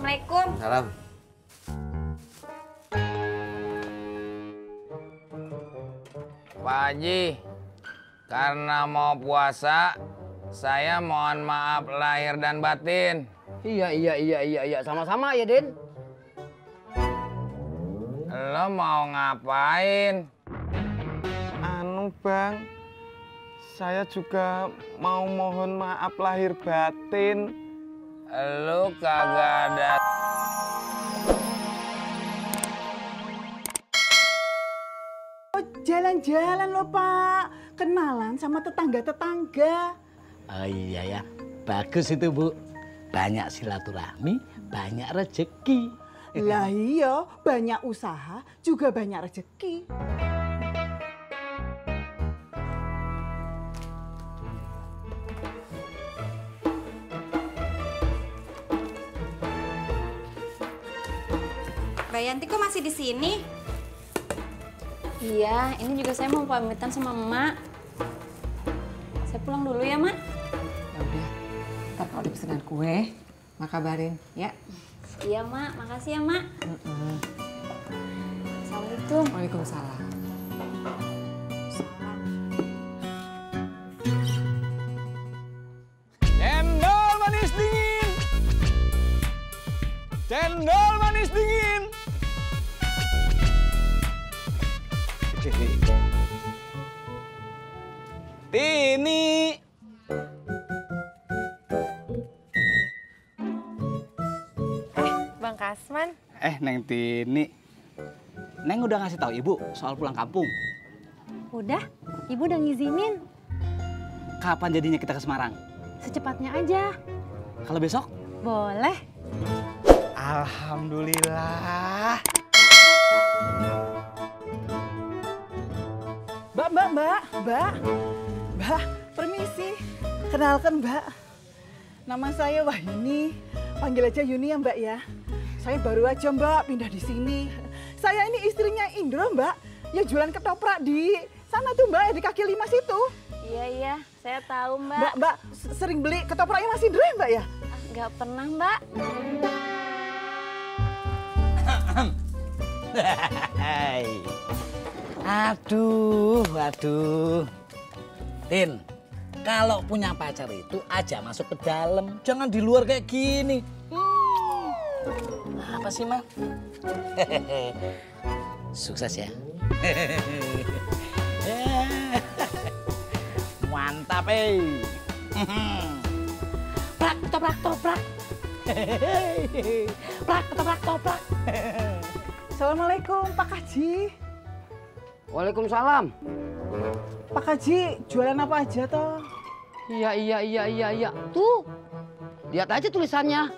Assalamualaikum. Salam. Pak Haji, karena mau puasa, saya mohon maaf lahir dan batin. Iya. Sama-sama ya, Din. Lo mau ngapain? Anu Bang, saya juga mau mohon maaf lahir batin. Lo kagak ada. Jalan-jalan loh Pak, kenalan sama tetangga-tetangga. Oh iya ya, bagus itu Bu. Banyak silaturahmi, banyak rezeki. Lah iya, banyak usaha juga banyak rezeki. Mbak Yanti kok masih di sini? Iya, ini juga saya mau pamitan sama emak. Saya pulang dulu ya, Mak. Ya udah, ntar kalau ada pesanan kue, Mak kabarin, ya. Iya, Mak. Makasih ya, Mak. Assalamualaikum. Waalaikumsalam. Cendol manis dingin. Cendol manis dingin. Tini. Bang Kasman. Neng Tini. Neng udah ngasih tahu Ibu soal pulang kampung. Udah, Ibu udah ngizinin. Kapan jadinya kita ke Semarang? Secepatnya aja. Kalau besok? Boleh. Alhamdulillah. Mbak, permisi. Kenalkan Mbak, nama saya Wahyuni. Panggil aja Yuni ya Mbak ya. Saya baru aja Mbak pindah di sini. Saya ini istrinya Indro Mbak, ya jualan ketoprak di sana tuh Mbak, di kaki 5 situ. Iya, saya tahu, Mbak. Mbak sering beli ketopraknya Mas Indro ya Mbak ya? Nggak pernah, Mbak. Aduh. Tin, kalau punya pacar itu aja masuk ke dalam, jangan di luar kayak gini. Apa sih, Mal? Sukses ya. Mantap, Prak, ketoprak. Prak, ketoprak. Assalamualaikum Pak Kaji. Waalaikumsalam. Pak Kaji jualan apa aja toh? Iya. Tuh, lihat aja tulisannya.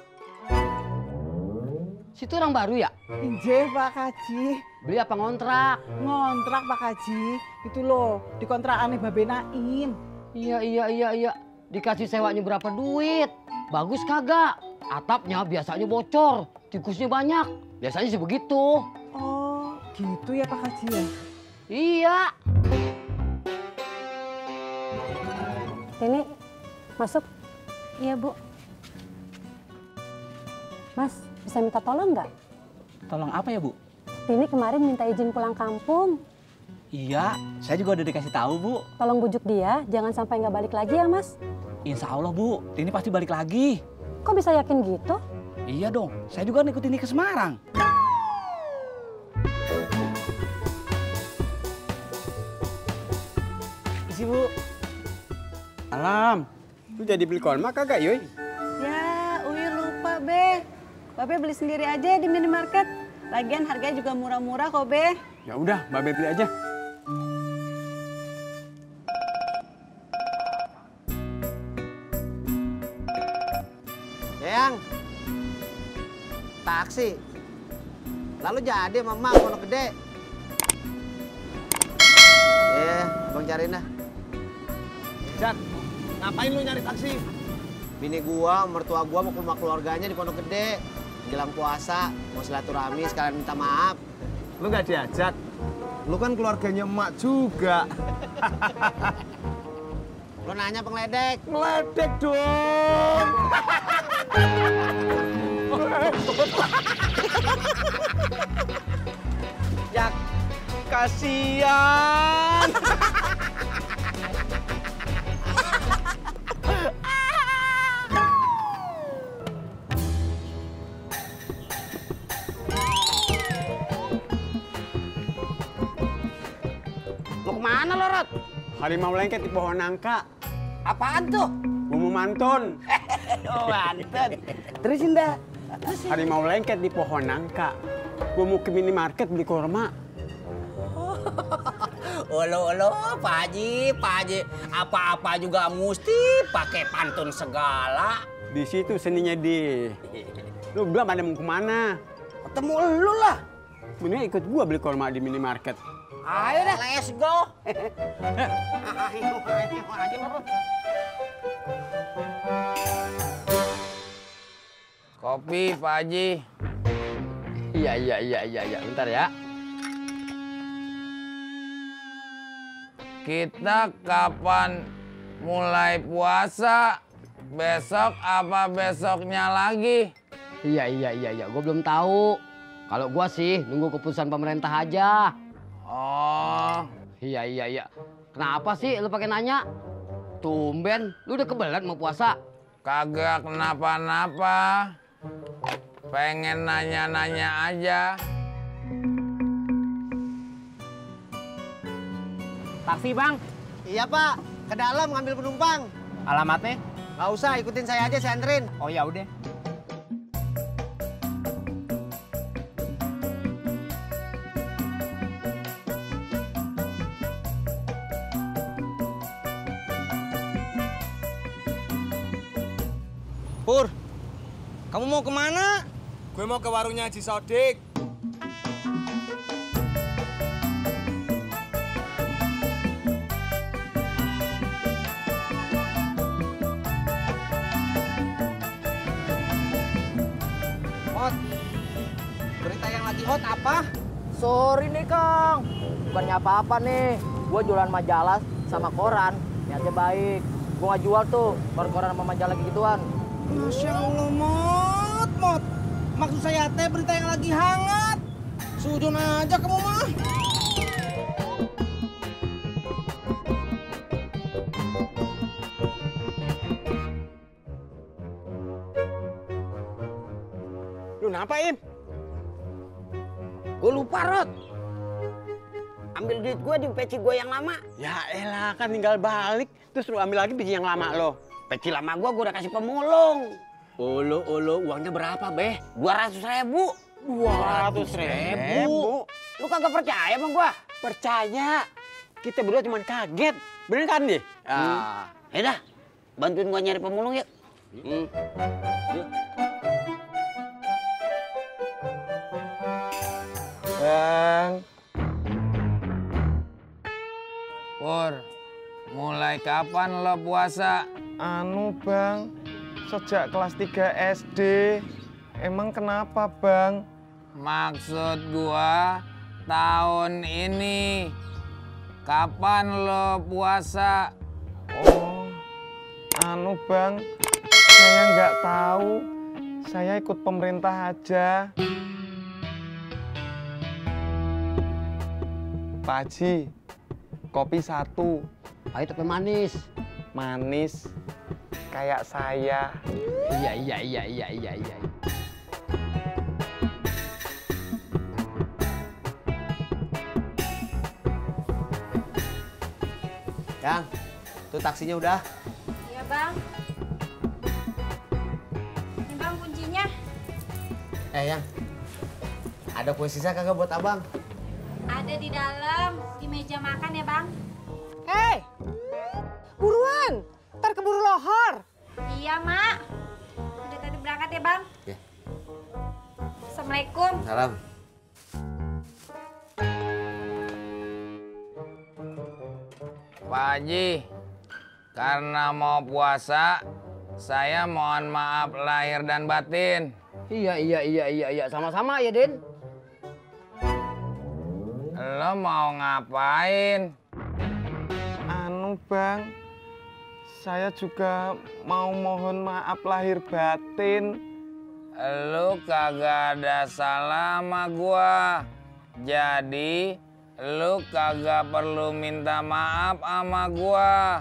Situ orang baru ya? Injih Pak Kaji. Beli apa ngontrak? Ngontrak Pak Kaji. Itu loh, di kontrakannya Babe Naim. Iya. Dikasih sewanya berapa duit? Bagus kagak? Atapnya biasanya bocor, tikusnya banyak. Biasanya sih begitu. Oh, gitu ya Pak Kaji ya? Iya. Ini, masuk. Iya, Bu. Mas, bisa minta tolong nggak? Tolong apa ya, Bu? Tini kemarin minta izin pulang kampung. Iya, saya juga udah dikasih tahu, Bu. Tolong bujuk dia, jangan sampai nggak balik lagi ya, Mas. Insya Allah, Bu. Tini pasti balik lagi. Kok bisa yakin gitu? Iya dong, saya juga ngikut Tini ke Semarang. Isi, Bu. Alam, lu jadi beli kolmak kagak, Yoy? Ya, Uy lupa, Be. Babe beli sendiri aja di minimarket. Lagian harganya juga murah-murah kok, Be. Ya udah, Babe beli aja. Yang taksi. Lalu jadi sama Mak Pondok Gede. Abang cariin dah. Jak, ngapain lu nyari taksi? Bini gua, mertua gua mau ke rumah keluarganya di Pondok Gede. Jelang puasa, mau silaturahmi sekalian minta maaf. Lu nggak diajak? Lu kan keluarganya emak juga. Lu nanya pengledek. Meledek dong. Jak, kasihan. Mau kemana lo, Rod? Harimau lengket di pohon nangka. Apaan tuh? Gua mau mantun. Oh, Banten. Terusin dah. Harimau lengket di pohon nangka. Gua mau ke minimarket beli kurma. Olo, Pak Haji. Apa-apa juga mesti pakai pantun segala. Di situ seninya di. Lu belum ada mau kemana? Ketemu lu lah. Mending ikut gua beli kurma di minimarket. Ayo dah. Let's go. Kopi, Pak Haji. Iya. Bentar ya. Kita kapan mulai puasa? Besok apa besoknya lagi? Iya. Gue belum tahu. Kalau gua sih nunggu keputusan pemerintah aja. Oh. Iya. Kenapa sih lu pakai nanya? Tumben, lu udah kebelet mau puasa? Kagak kenapa-napa. Pengen nanya-nanya aja. Taksi, Bang. Iya, Pak. Ke dalam ngambil penumpang. Alamatnya? Nggak usah, ikutin saya aja, saya anterin. Oh ya udah. Pur, kamu mau kemana? Gue mau ke warungnya Haji Sodik. Hot. Berita yang lagi hot apa? Sorry nih, Kang. Bukannya apa-apa nih. Gua jualan majalah sama koran. Niatnya baik. Gua nggak jual tuh koran sama majalah gituan. Masya Allah, Mot. Maksud saya teh berita yang lagi hangat. Sudun aja kamu mah. Lu kenapa, Im? Gue lupa, Rod. Ambil duit gue di peci gue yang lama. Ya elah, kan tinggal balik. Terus lu ambil lagi biji yang lama lo. Peci lama gue udah kasih pemulung. Ulu, uangnya berapa, Beh? 200.000. 200.000? Lu kagak percaya sama gue? Percaya. Kita berdua cuma kaget. Bener kan, Di? Yaudah, bantuin gue nyari pemulung yuk. Yuk. Bang. Pur, mulai kapan lo puasa? Bang, sejak kelas 3 SD. Emang kenapa, Bang? Maksud gua tahun ini. Kapan lo puasa? Oh, Bang, saya nggak tahu. Saya ikut pemerintah aja. Pak Haji, kopi 1. Pahit tapi manis. Manis, kayak saya. Iya. Yang, tuh taksinya udah. Iya, Bang. Ini, Bang, kuncinya. Yang, ada kue sisa kagak buat abang? Ada di dalam, di meja makan ya, Bang. Hei, buruan, ntar keburu lohor. Iya, Mak. Udah tadi berangkat ya, Bang? Iya. Assalamualaikum. Salam. Pak Haji, karena mau puasa, saya mohon maaf lahir dan batin. Iya. Sama-sama ya, Din. Lo mau ngapain? Bang, saya juga mau mohon maaf lahir batin. lu kagak ada salah sama gua. Jadi lu kagak perlu minta maaf sama gua.